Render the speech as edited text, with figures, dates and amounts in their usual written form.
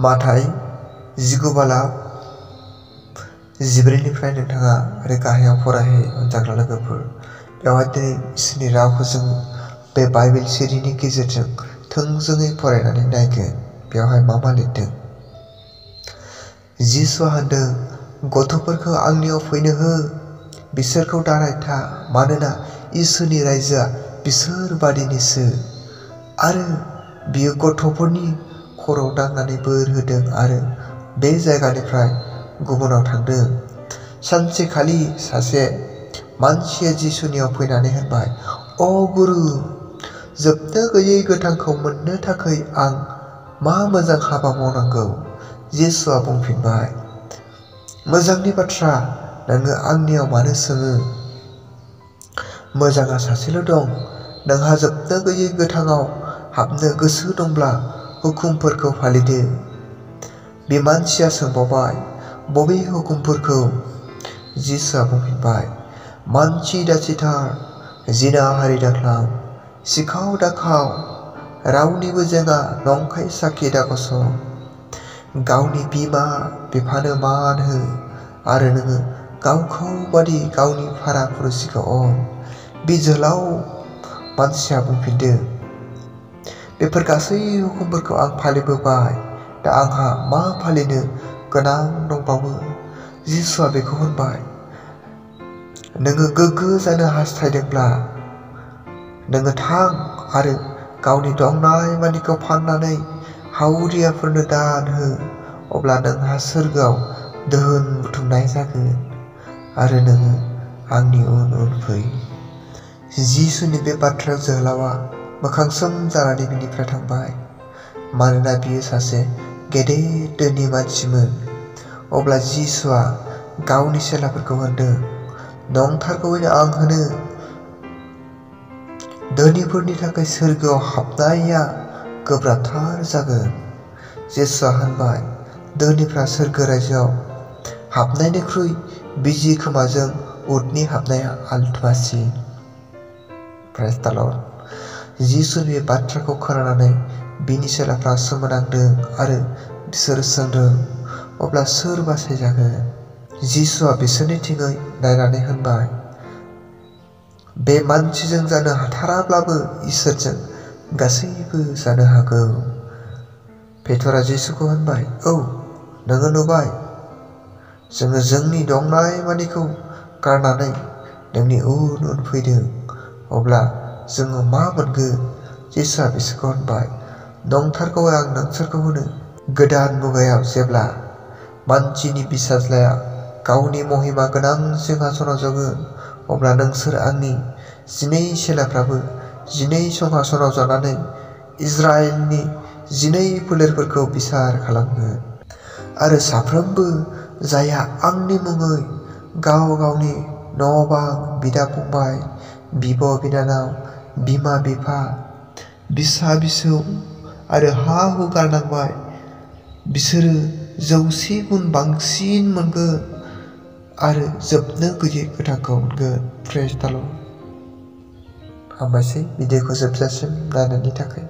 माथाय 19:14 नोंथाङा आरो गाहायाव फरायहै अनजाग्रा लोगोफोर। बेवहाय दिनै इसोरनि रावखौ जों बे बाइबेल सिरिनि गेजेरजों थोंजोङै फरायनानै नायगोन। बेवहाय मा लिरदों? जिसुआ होनदों, गथ'फोरखौ आंनियाव फैनो हो, बिसोरखौ दारायथा, मानोना इसोरनि रायजोआ बिसोर बादिनिसो। आरो बियो गथ'फोरनि खर'आव दांनानै बोर होदों आरो बे जायगानिफ्राय गुबुनाव थांदों। सानसेखालि सासे मानसिया जिसुनियाव फैनानै होनबाय, "अ गुरु, जोबनो गैयै गोथांखौ मोननो थाखाय आं मा मोजां हाबा मावनांगौ?" जिसुआ बुंफिनबाय, "मोजांनि बाथ्रा, नोङो आंनियाव मानो सोङो? मोजाङा सासेल' दं। नोंहा जोबनो गैयै गोथाङाव हाबनो गोसो दंब्ला हुकुमफोरखौ फालिदो।" बे मानसिया सोंबावबाय, "बबे हुकुमफोरखौ?" जिसुआ बुंफिनबाय, "मानसि दासिथार, जिनाहारि दाखालाम, सिखाव दाखाव, रावनिबो जेंगा नंखाय साखि दागस', गावनि बिमा बिफानो मान हो आरो नोङो गावखौ बादि गावनि फारा फुरुसिखौ अन।" बे जोहोलाव मानसिया बुंफिनदों, "बेफोर गासै हुकुमफोरखौ आं फालिबोबाय, दा आंहा मा फालिनो गोनां दंबावो?" जिसुआ बेखौ होनबाय, "नोङो गोग्गो जानो हास्थायदोंब्ला नोङो थां आरो गावनि दंनाय मानिखौ फाननानै हावरियाफोरनो दान हो, अब्ला नोंहा सोरगोआव धोन बुथुमनाय जागोन आरो नोङो आंनि उन उन फै।" जिसुनि बे बाथ्रायाव जोहोलावा मोखां सोम जानानै बिनिफ्राय थांबाय, मानोना बियो सासे गेदेर धोनि मानसिमोन। अब्ला जिसुआ गावनि चेलाफोरखौ होनदों, "नंथारगौवैनो आं होनो, धोनिफोरनि थाखाय सोरगोआव हाबनाया गोब्राबथार जागोन।" जिसुआ होनबाय, "धोनिफ्रा सोरगो रायजोआव हाबनायनिख्रुइ बिजि खोमाजों उटनि हाबनाया आलथुआसिन।" प्रेज द लर्ड। जिसुनि बे बाथ्राखौ खोनानानै बिनि चेलाफ्रा सोमोनांदों आरो बिसोर सोंदों, "अब्ला सोर बासायजागोन?" जिसुआ बिसोरनिथिङै नायनानै होनबाय, "बे मानसिजों जानो हाथाराब्लाबो इसोरजों गासैबो जानो हागौ।" पेटरा जिसुखौ होनबाय, "औ, नोङो नुबाय, जोङो जोंनि दंनाय मानिखौ गारनानै नोंनि उन उन फैदों, अब्ला जोङो मा मोनगोन?" जिसुआ बिसोरखौ होनबाय, "नंथारगौवै आं नोंसोरखौ होनो, गोदान मुगायाव जेब्ला मानसिनि फिसाज्लाया गावनि महिमा गोनां सिंहासनाव जगोन, अब्ला नोंसोर आंनि 12 चेलाफ्राबो 12 सिंहासनाव जनानै इजराइलनि 12 फोलेरफोरखौ बिसार खालामगोन। आरो साफ्रोमबो जायहा आंनि मुङै गाव गावनि न'-बां, बिदा-फंबाय, बिब'-बिनानाव, बिमा-बिफा, बिसा-फिसौ आरो हा-हु गारनांबाय, बिसोरो 100 गुन बांसिन मोनगोन आरो जोबनो गैयै गोथांखौ मोनगोन। प्रेज द लर्ड। हामबायसै भिडिअखौ जोबजासिम नायनायनि थाखाय।